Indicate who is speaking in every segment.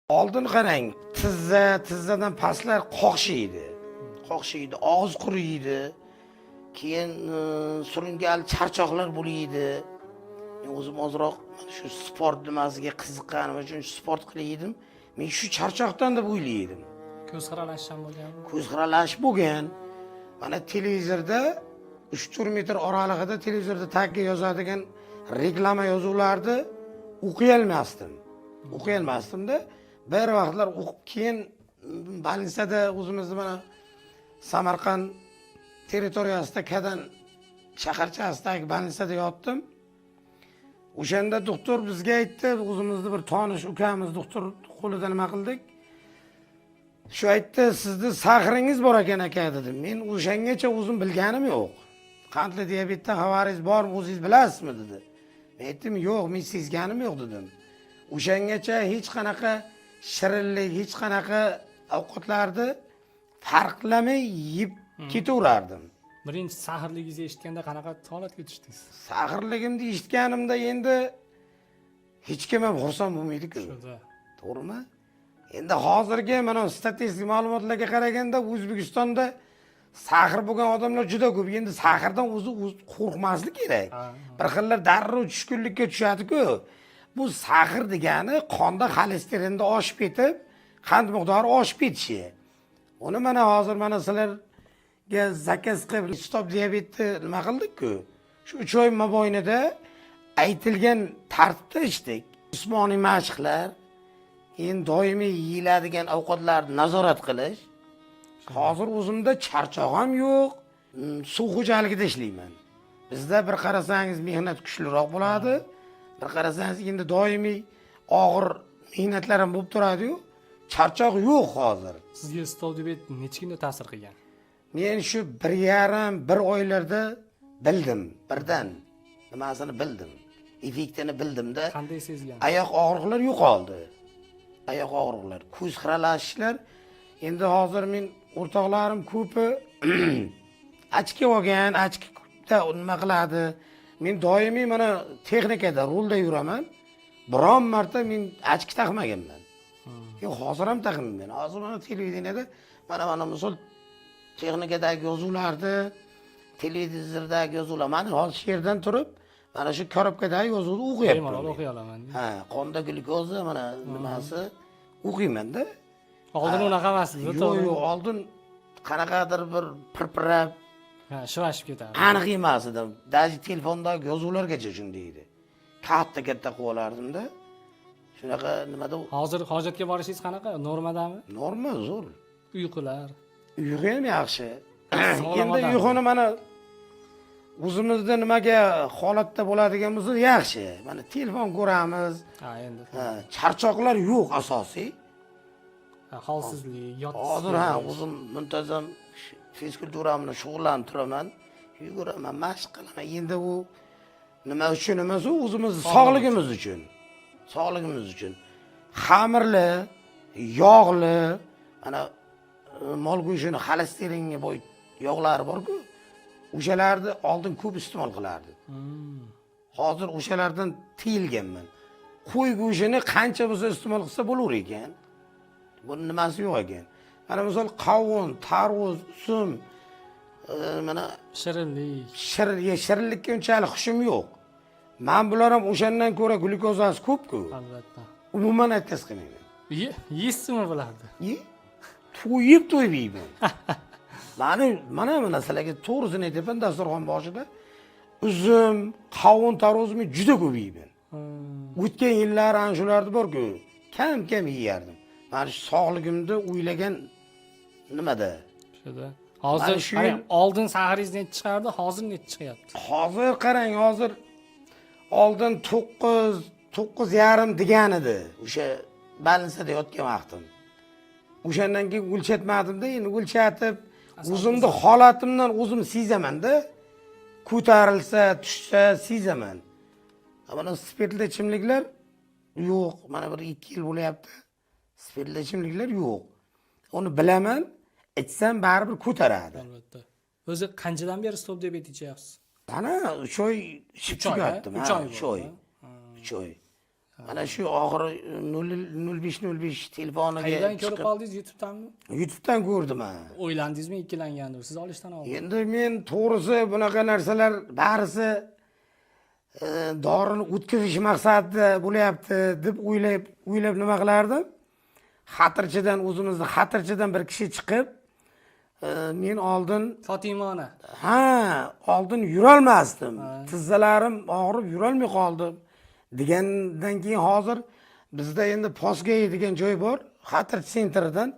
Speaker 1: Oldin qarang, tizza, tizzadan pastlar qoqshiydi. Qoqshiydi, og'iz quriydi. Keyin surunkali charchoqlar bo'liydi. Men o'zim ozroq mana shu sport nimasiga qiziqqanim uchun sport qilaydim. Men shu charchoqdan deb o'ylaydim.
Speaker 2: Ko'z xiralash ham bo'lganmi?
Speaker 1: Ko'z xiralash bo'lgan. Mana televizorda 3-4 metr oralig'ida televizorda tagga yozadigan reklama yozuvlarni o'qiy olmasdim. O'qiy olmasdim-da. Bir vaqtlar o'qib, keyin больница da, o'zimizni mana Samarqand territoriyasida, Kadan shaharchasidagi больница da yotdim. O'shanda doktor bizga aytdi, o'zimizni bir tonish ukamiz doktor qo'lida nima qildik. Shu aytdi, "Sizni сахар ingiz bor ekan, aka", dedi. Men o'shangacha o'zim bilganim yo'q. "Qandli diabetdan xabaringiz bormi, o'zingiz bilasizmi?" dedi. Men aytdim, "Yo'q, men sezganim yo'q", dedim. O'shangacha hech qanaqa shirinlik, hech qanaqa ovqatlarni farqlamay yeb ketaverardim.
Speaker 2: Birinchi сахар ligingizni eshitganda qanaqa holatga tushdingiz?
Speaker 1: Сахар ligimni eshitganimda endi hech kim ham xursand bo'lmaydi-ku.
Speaker 2: Shuda.
Speaker 1: To'g'rimi? Endi hozirgi mana statistik ma'lumotlarga qaraganda, O'zbekistonda сахар bo'lgan odamlar juda ko'p. Endi сахар dan o'zi qo'rqmaslik kerak. Bir xillar darrov tushkunlikka tushadi-ku. Bu сахар degani qonda xolesterinni oshib ketib, qand miqdori oshib ketishi. Uni mana hozir mana sizlarga заказ qilib, Stop diabetni nima qildik-ku. Shu 3 oy mobaynida aytilgan tartibda ichdik. Jismoniy mashqlar, keyin doimiy yeyiladigan ovqatlarni nazorat qilish. Hozir o'zimda charchoq ham yo'q. Suv xo'jaligida ishlayman. Bizda bir qarasangiz mehnat kuchliroq bo'ladi. Bir qarasangiz endi doimiy og'ir mehnatlar ham bo'lib turadi-yu. Charchoq yo'q hozir.
Speaker 2: Sizga Stop diabet necha kunda ta'sir qilgan?
Speaker 1: Men shu 1,5, bir oylarda bildim, birdan nimasini bildim, effektini bildimda.
Speaker 2: Qanday sezgan?
Speaker 1: Oyoq og'riqlar yo'qoldi, oyoq og'riqlar, ko'z xiralashishlar. Endi hozir men o'rtoqlarim ko'pi очки olgan, очки da nima qiladi. Men doimiy mana texnikada, rulda yuraman, biron marta men очки taqmaganman. Yo'q, hozir ham taqmayman. Hozir mana televideniyada mana misol texnikadagi yozuvlarni, televizordagi yozuvlar, mana hozir shu yerdan turib mana shu коробка dagi yozuvni o'qiyapman.
Speaker 2: Bemalol o'qiy olaman.
Speaker 1: Ha, qonda glyukoza mana nimasi o'qiymanda.
Speaker 2: Oldin unaqa emas edi.
Speaker 1: Yo'q, oldin qanaqadir bir pirpirab,
Speaker 2: Ha, shivashib ketardi.
Speaker 1: Aniq emas edi. Даже telefondagi yozuvlargacha shunday edi, katta katta qilib olardimda, shunaqa nimada.
Speaker 2: Hozir hojatga borishingiz qanaqa, normadami?
Speaker 1: Norma, zo'r.
Speaker 2: Uyqular?
Speaker 1: Uyqu ham yaxshi.
Speaker 2: Sog'lom
Speaker 1: Endi
Speaker 2: odam.
Speaker 1: uyquni mana o'zimizda nimaga holatda bo'ladigan bo'lsa, yaxshi, mana telefon ko'ramiz.
Speaker 2: Ha, endi.
Speaker 1: Ha, charchoqlar yo'q asosiy.
Speaker 2: Ha, holsizlik, yotish.
Speaker 1: Hozir, ha, o'zim muntazam fizkultura bilan shug'ullanib turaman, yuguraman, mashq qilaman. Endi u nima uchun emas, u o'zimizni sog'ligimiz uchun, sog'ligimiz uchun. Xamirli, yog'li, mana mol go'shtini xolesteringa boy yog'lari borku, o'shalarni oldin ko'p iste'mol qilardik. Hozir o'shalardan tiyilganman. Qo'y go'shtini qancha bo'lsa iste'mol qilsa bo'laver ekan, buni nimasi yo'q ekan. Mana misol qovun, tarvuz, uzum, mana
Speaker 2: Shirinlik.
Speaker 1: Shirin, shirinlikka unchalik hushim yo'q. Man bular ham o'shandan ko'ra glyukozasi ko'pku.
Speaker 2: Albatta.
Speaker 1: Umuman отказ qilmayman.
Speaker 2: Yeysizmi bularni?
Speaker 1: Ye, to'yib to'yib yeyman. Mani mana sizlarga to'g'risini aytyapman, dasturxon boshida uzum, qovun, tarvuz men juda ko'p yeyman. O'tgan yillar ana shularni borku, kam kam yeyardim, mana shu sog'ligimni o'ylagan nimada.
Speaker 2: Shuda hozir
Speaker 1: Mana shu
Speaker 2: qarang, oldin сахар ingiz necha chiqardi, hozir necha chiqyapti?
Speaker 1: Hozir qarang, hozir oldin 9, 9,5 degan edi o'sha больница da yotgan vaqtim. O'shandan keyin o'lchatmadimda. Endi o'lchatib, o'zimni holatimdan o'zim sezamanda, ko'tarilsa, tushsa sezaman. Mana spirtli ichimliklar yo'q, mana bir 2 yil bo'lyapti, spirtli ichimliklar yo'q. Uni bilaman, ichsam baribir ko'taradi.
Speaker 2: Albatta. O'zi qanchadan beri Stop diabet ichyapsiz?
Speaker 1: Mana 3 oy ichib
Speaker 2: 3 oy, ha?
Speaker 1: tugatdim.
Speaker 2: 3
Speaker 1: Ha,
Speaker 2: oy
Speaker 1: 3
Speaker 2: bo'ldi,
Speaker 1: oy.
Speaker 2: Ha?
Speaker 1: 3 oy. Mana shu oxiri 05 05 telefoniga
Speaker 2: Qayerdan ko'rib
Speaker 1: chiqib
Speaker 2: qoldingiz, YouTube'danmi?
Speaker 1: YouTube'dan ko'rdim ha.
Speaker 2: O'ylandingizmi, ikkilangandir siz olishdan oldin?
Speaker 1: Endi men to'g'risi bunaqa narsalar barisi dorini o'tkazish maqsadida bo'lyapti deb o'ylab o'ylab nima qilardim. Xatirchidan, o'zimizni xatirchidan bir kishi chiqib, men oldin
Speaker 2: Fotima ona.
Speaker 1: Ha, oldin yurolmasdim, tizzalarim og'rib yurolmay qoldim degandan keyin, hozir bizda endi Posgay degan joy bor, Xatirchi центр idan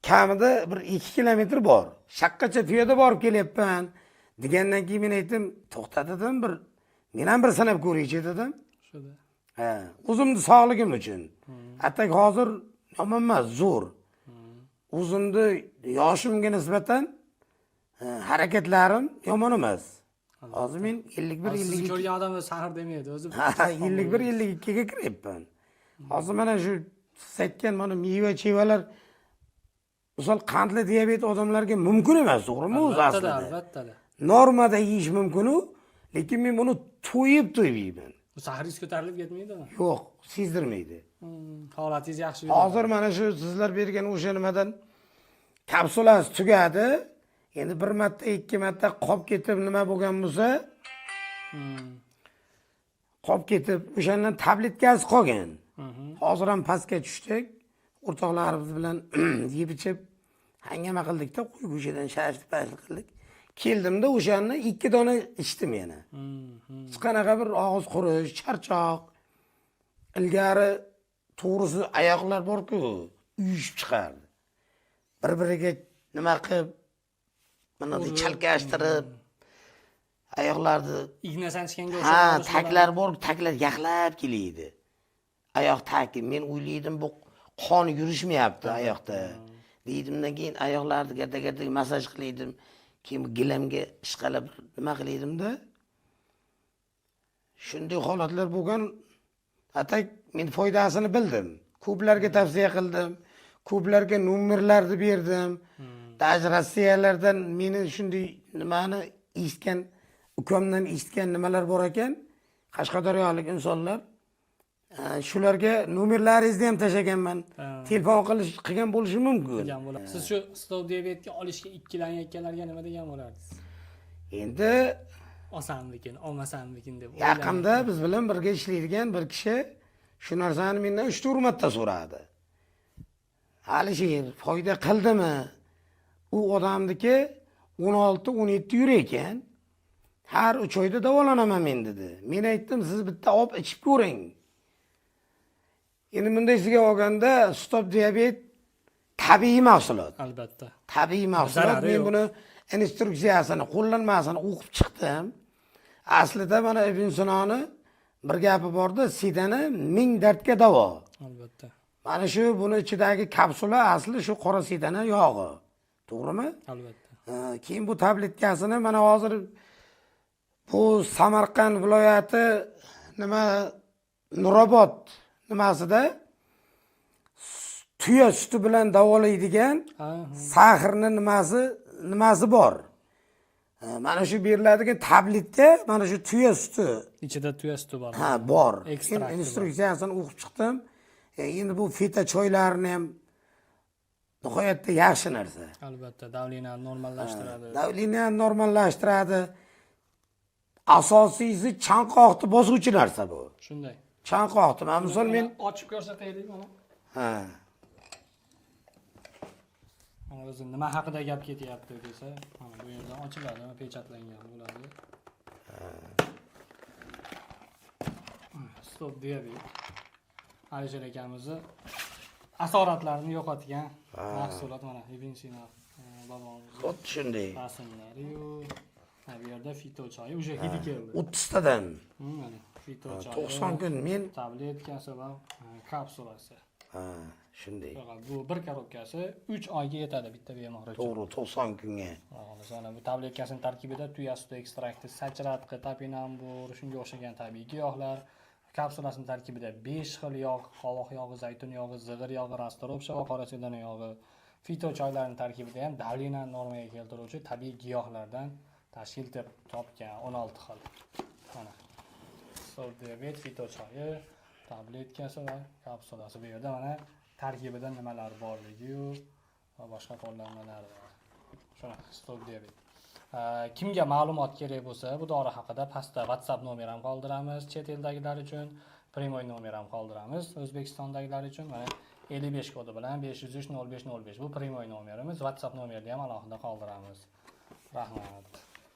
Speaker 1: kamida 1-2 kilometr bor, shaqqacha piyoda borib kelyapman degandan keyin men aytdim, to'xta dedim, bir men ham bir sinab ko'raychi dedim.
Speaker 2: Shuda.
Speaker 1: Ha, o'zimni sog'ligim uchun. Hatto hozir yomon emas, zo'r, o'zimni yoshimga nisbatan harakatlarim yomon emas. Hozir men 51,
Speaker 2: Sizni
Speaker 1: 52
Speaker 2: ko'rgan odam o'zi sahr demaydi o'zi.
Speaker 1: 51, 52ga kiryapman hozir. Mana shu siz aytgan mana meva chevalar, misol, qandli diabet odamlarga mumkin emas, to'g'rimi o'zi?
Speaker 2: Albatta.
Speaker 1: Aslida
Speaker 2: Albatta.
Speaker 1: Normada yeyish mumkinu, lekin men buni to'yib to'yib yeyman.
Speaker 2: Bu sahringiz ko'tarilib ketmaydimi?
Speaker 1: Yo'q, sezdirmaydi.
Speaker 2: Holatingiz yaxshi yuradi.
Speaker 1: Hozir mana shu sizlar bergan o'sha nimadan kapsulasi tugadi endi, bir marta, ikki marta qolib ketib nima bo'lgan bo'lsa, qolib ketib, o'shandan tabletkasi qolgan. Hozir ham pastga tushdik, o'rtoqlarimiz bilan yeb ichib hangama qildikda, qo'y go'shidan shashlik pashlik qildik. Keldimda o'shani ikki dona ichdim yana. Hech qanaqa bir og'iz qurish, charchoq, ilgari to'g'risi oyoqlar borku, uyushib chiqardi, bir biriga nima qilib, mana chalkashtirib oyoqlarni.
Speaker 2: Igna sanchganga
Speaker 1: Ha.
Speaker 2: o'xshab og'rish.
Speaker 1: Taklar bor, taklar yaxlab keladi, oyoq taki. Men o'ylaydim, bu qon yurishmayapti oyoqda deydimdan, keyin oyoqlarni gada gada massaj qilaydim, keyin bu gilamga ishqalab nima qilaydimda, shunday holatlar bo'lgan. А так men foydasini bildim, ko'plarga tavsiya qildim, ko'plarga nomerlarni berdim. Даже Rossiyalardan meni shunday nimani eshitgan, ukamdan eshitgan nimalar bor ekan, qashqadaryolik insonlar, shularga nomerlaringizni ham tashlaganman. Telefon qilish qilgan bo'lishi mumkin.
Speaker 2: Degan bo'ladi. Siz shu stop diabetga olishga ikkilanayotganlarga nima degan bo'lardingiz?
Speaker 1: Endi
Speaker 2: Olsammikin, olmasammikin deb.
Speaker 1: Yaqinda biz bilan birga ishlaydigan bir kishi shu narsani mendan uch to'rt marta so'radi: "Alisher, foyda qildimi?" U odamniki 16-17 yurak ekan. "Har 3 oyda davolanaman men", dedi. Men aytdim, "Siz bitta olib ichib ko'ring". Endi bundaysiga olganda stop diabet tabiiy mahsulot.
Speaker 2: Albatta.
Speaker 1: Tabiiy mahsulot.
Speaker 2: Zarari
Speaker 1: Men
Speaker 2: yo'q.
Speaker 1: buni instruksiyasini, qo'llanmasini o'qib chiqdim. Aslida mana Ibn Sinoni bir gapi borda, sidani ming dardga davo.
Speaker 2: Albatta.
Speaker 1: Mana shu buni ichidagi kapsula asli shu qora sedana yog'i, to'g'rimi?
Speaker 2: Albatta.
Speaker 1: Ha, keyin bu tabletkasini mana hozir bu Samarqand viloyati nima, Nurobod nimasida tuya suti bilan davolaydigan сахар ni nimasi bor. Ha, mana shu beriladigan tabletka mana shu tuya suti.
Speaker 2: Ichida tuya suti bor.
Speaker 1: Ha, bor.
Speaker 2: Ekstrakti
Speaker 1: Endi
Speaker 2: bor.
Speaker 1: Instruksiyasini o'qib chiqdim. Endi bu fito choylarni ham nihoyatda yaxshi narsa.
Speaker 2: Albatta, давление ni normallashtiradi.
Speaker 1: Давление ni normallashtiradi. Asosiysi chanqoqni bosuvchi narsa bu.
Speaker 2: Shunday.
Speaker 1: Chanqoqni mana misol men
Speaker 2: Mana ochib ko'rsataylik mana.
Speaker 1: Ha.
Speaker 2: Mana o'zi nima haqida gap ketyapti desa, mana bu yerdan ochiladi, pechatlangan bo'ladi. Stop diabet. Alisher akamizni asoratlarini yo'qotgan mahsulot mana Ibn Sino bobomizni
Speaker 1: Xuddi shunday.
Speaker 2: rasmlari-yu, mana bu yerda fito choyi уже hidi keldi.
Speaker 1: 30 tadan.
Speaker 2: Mana fito choyi.
Speaker 1: 90 kun men
Speaker 2: Tabletkasi va kapsulasi.
Speaker 1: Ha, shunday.
Speaker 2: Faqat bu bir korobkasi 3 oyga yetadi bitta bemor uchun.
Speaker 1: To'g'ri, 90 kunga.
Speaker 2: Xudo xohlasa, mana bu tabletkasini tarkibida tuya suti ekstrakti, sachratqi, topinambur, shunga o'xshagan tabiiy giyohlar, kapsulasini tarkibida 5 xil yog', qovoq yog'i, zaytun yog'i, zig'ir yog'i, расторопша va qora sedana yog'i, fito choylarning tarkibida ham давление ni normaga keltiruvchi tabiiy giyohlardan tashkil topgan 16 xil. Mana. Stop diabet fito choyi. Tabletkasi va kapsulasi. Bu yerda mana tarkibida nimalar borligiyu va boshqa qo'llanmalar bor. Shunaqa Stop diabet. Kimga ma'lumot kerak bo'lsa, bu dori haqida pastda WhatsApp nomer ham qoldiramiz chet eldagilar uchun, прямой nomer ham qoldiramiz O'zbekistondagilar uchun. Mana 55 kodi bilan 503 05 05, bu прямой nomerimiz. WhatsApp nomerni ham alohida qoldiramiz. Rahmat.